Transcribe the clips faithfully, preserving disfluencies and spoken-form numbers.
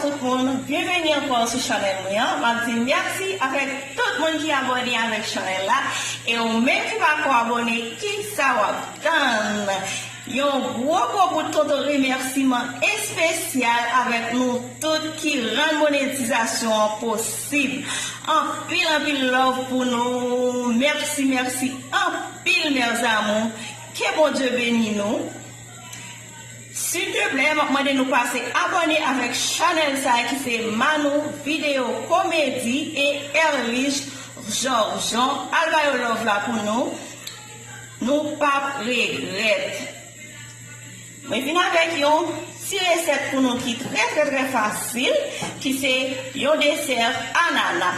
Tout moun, byenveni ankò sou chanèl mwen an. M ap di mèsi avèk tout moun ki abòne avèk chanèl la. E ou menm ki pako abòne, kisa w ap tann? Yon gwo, gwo bout tonton remèsiman espesyal avèk nou tout ki rann monetizasyon an posib. Anpil, anpil love pou nou. Mèsi, mèsi anpil, mes amours. Ke Bondye beni nou. Silteplè, m ap mande nou pase abòne avèk chanèl sa a ki se Manou Vidéo Comédie e Erlich Georgeon. Al ba yo love la pou nou. Nou p ap regrèt. Mwen vin avèk yon ti resèt pou nou ki trè, trè, trè fasil, ki se yon desè anana.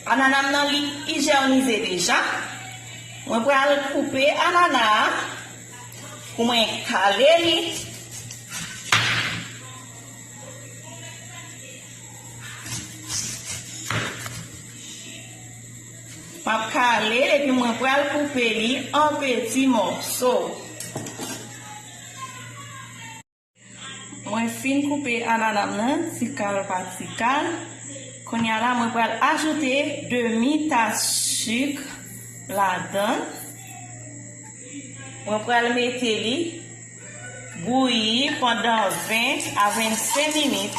Anana m nan li ijènize deja. Mwen pral koupe anana a pou mwen kale li. M ap kale l epi mwen pral koupe li an peti mòso. Mwen fin koupe anana m nan ti kal pa ti kal. Kounye a la, mwen pral ajoute demi tas sik ladan l. Mwen pral mete li bouyi pandan ven a vennsenk minit.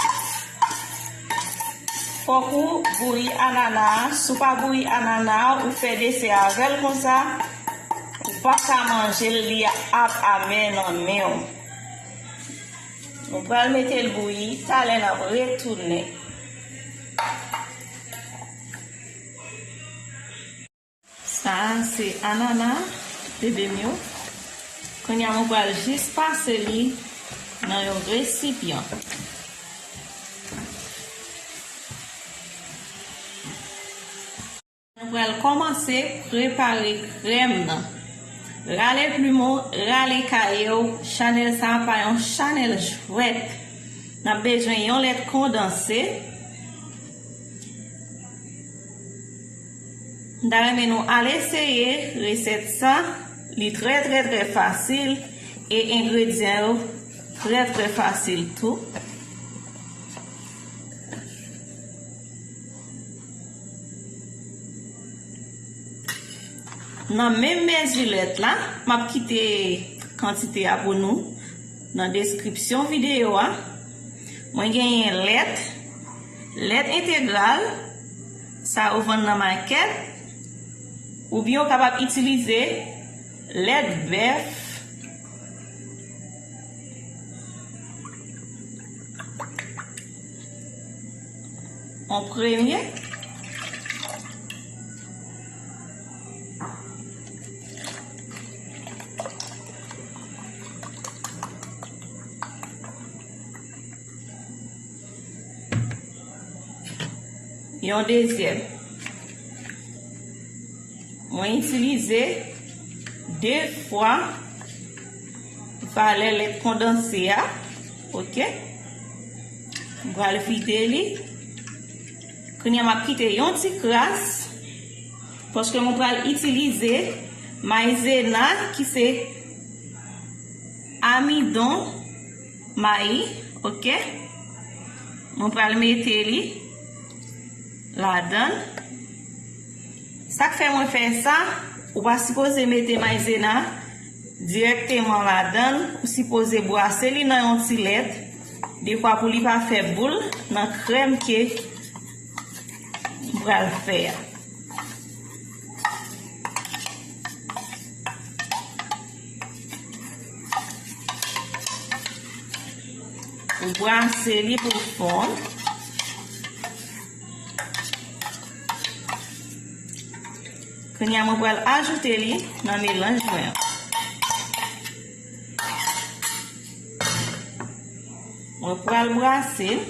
Fòk ou bouyi anana a. Si w pa bouyi anana a, ou fè desè avè l konsa, ou pa ka manje l, li ap amè nan men w. Nou pral mete l bouyi, talè n ap retounen. Sa a se anana bebe m yo. Kounye a, mwen pral jis pase li nan yon resipyan. Mwen pral kòmanse prepare krèm nan. Rale plim ou, rale kaye w, chanèl sa a pa yon chanèl jwèt. N ap bezwen yon lèt kondanse. M ta renmen nou al eseye resèt sa. Li trè, trè, trè fasil e engredyan yo trè, trè fasil tou. Nan menm mezi lèt la, m ap kite kantite a pou nou nan deskripsyon videyo a. Mwen genyen lèt, lèt entegral, sa yo vann nan makèt, oubyen w kapab itilize lèt bèf. An premye, yon dezyèm. Mwen itilize de fwa valè lèt kondanse a. Oke. Mwen pral vide li. Kounye a, m ap kite yon ti kras, paske mwen pral itilize mayzena ki se amidon mayi, oke? Mwen pral mete li ladan l. Sa k fè mwen fè sa, ou pa sipoze mete mayzena dirèkteman ladan l, ou sipoze bwase li nan yon ti lèt, defwa pou li pa fè boul nan krèm ke m pral fè a. Ou brase li pou l fonn. Kounye a, mwen pral ajoute li nan melanj mwen an. Mwen pral brase l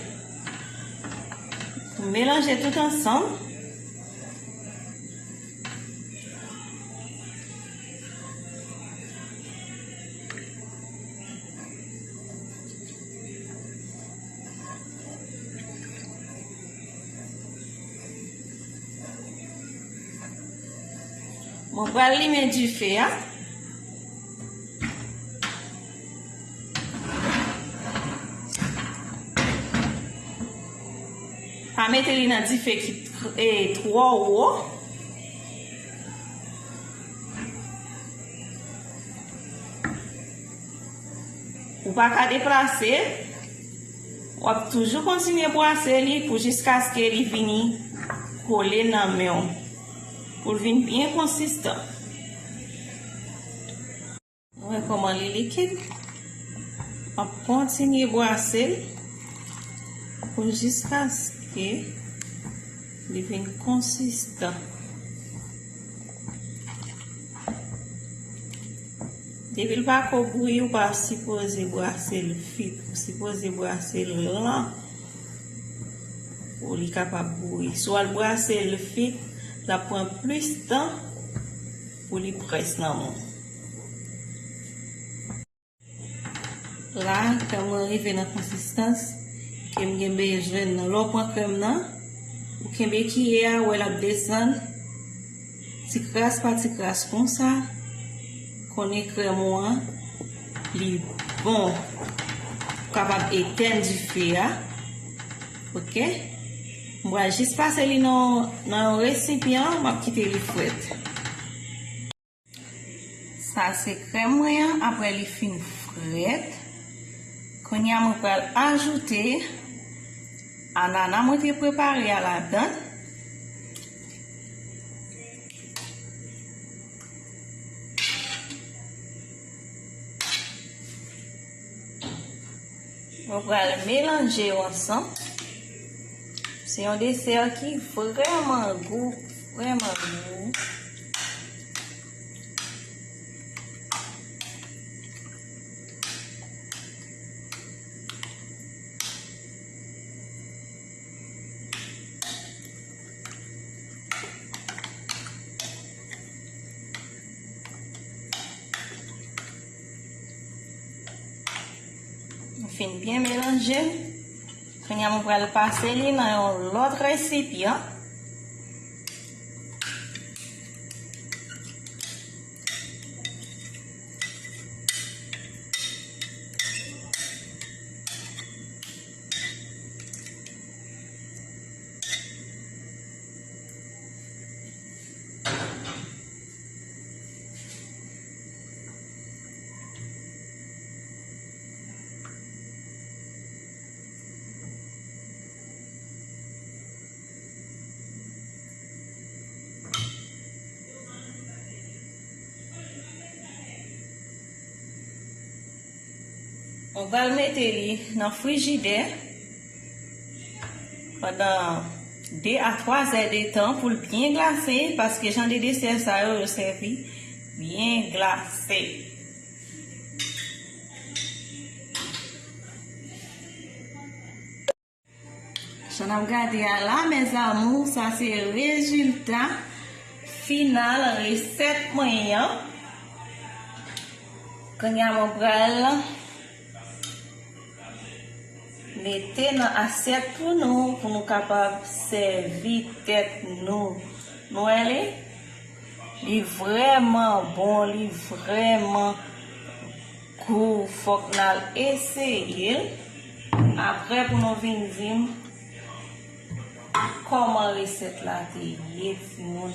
pou melanje tout ansanm. Mwen pral limen dife a. Mete li nan dife ki tr- e, twò wo. Ou pa ka deplase. W ap toujou kontinye bwase li pou jiskaske li vini kole nan men w. Pou l vin byen konsistan. Nou wè kòman li likid. M ap kontinye bwase l pou jiskaske li vin konsistan. Depi l pa ko bouyi, ou pa sipoze bwase l vit. Ou sipoze bwase l lan pou li kapab bouyi. Si w al bwase l vit, l ap pran plis tan pou li près nan men w. La, krèm mwen rive nan konsistans ke m gen bezwen nan. Lè w pran krèm nan, ou kenbe kiyè a, ou wè l ap desann ti kras pa ti kras konsa. Konnen krèm ou an, li bon. Ou kapab etèn dife a. Oke? M pral jis pase li nan, nan yon resipyan, m ap kite li frèt. Sa se krèm mwen an, apre li fin frèt. Kounye a mwen pral ajoute anana mwen te prepare a ladan. Mwen pral melanje yo ansanm. Se yon desè ki vrèman gou, vrèman gou. M fin byen melanje l. Kounye a, mwen pral pase li nan yon lòt resipyan. Ou pral mete li nan frijidè pandan de a twa zè de tan pou l byen glase, paske jan de desè sa yo, yo sèvi byen glase. Jan n ap gade a la, mes amours, sa se rezilta final resèt mwen an. Kounye a mwen pral mete nan asyèt pou nou, pou nou kapab sèvi tèt nou. Nou wè li? Li vrèman bon, li vrèman gou, fòk n al eseye l. Apre pou nou vin di m kòman resèt la te ye, timoun.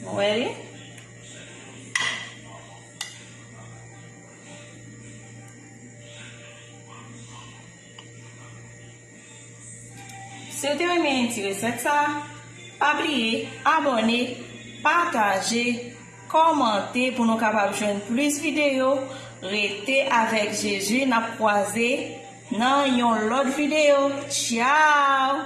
Nou wè li? Si w te renmen ti resèt sa, pa bliye abòne, pataje, kòmante pou nou kapab jwenn plis videyo. Rete avèk Jezi, n ap kwaze nan yon lòt videyo. Tchaw!